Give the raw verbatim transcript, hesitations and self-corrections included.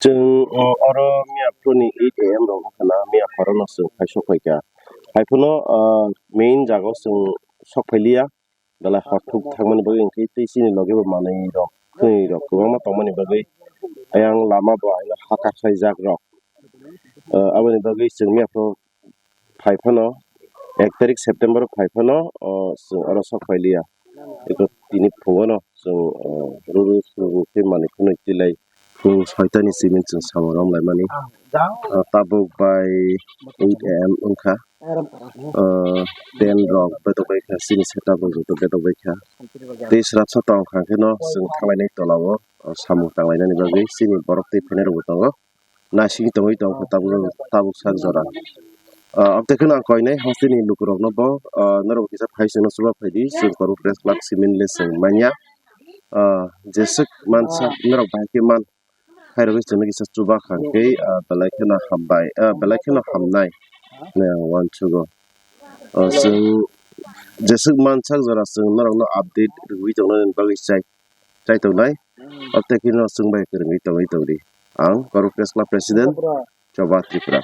Chwng, uh, oro miya phuruni eight A M rok wngkha na, miya pharo no chwng phai sok phaikha. Haiphano, uh, main jaga o chwng sok phailiya, belai hor thuk thangmani bagwi hwnkhe tei chini logi bo manwi rok, khwnwi rok kwbangma tongmani bagwi ayang lama bo ayang hakar khlaijak rok. Uh, aboni bagwi chwng miya phuru phai phano, ek tarik September phai phano, o, chwng oro sok phailiya. Eko tini phungono chwng, o, ruru suru khe manwi khwnwi tilai. Phung soitani simi chwng samung romlaimani. O, tabuk bai eight A M wngkha. O, tent rok bedok bai kha, chini setup rok joto bedok bai kha. Tei srapsa tong kha kheno chwng thanglainai tola o, o, samung tanglainani bagwi chini borok tei phainairokbo tongo. Naisingwi tongwi tongkha tabuk, tabuk sak jora. Ah, abtwi kheno ang koinai hasteni lukurokno bo, ah, norok kisa phai chwngno chuba phaidi, chwng Koru Press Club simin le chwng manya. Ah, jeswk mansa norok bahai khe man, khairogwi chwngno kisa chuba kha hwnkhe, ah, belai kheno hambai, ah, belai kheno hamnai hinwi ang uansugo. Ah, chwng jeswk mansak jora chwng norokno update rwui tongnani bagwi chai, chai tongnai. Abtwi kheno chwng bai kwrwngwi tongwi tongdi. Ang Koru Press Club President, Choba Tripura.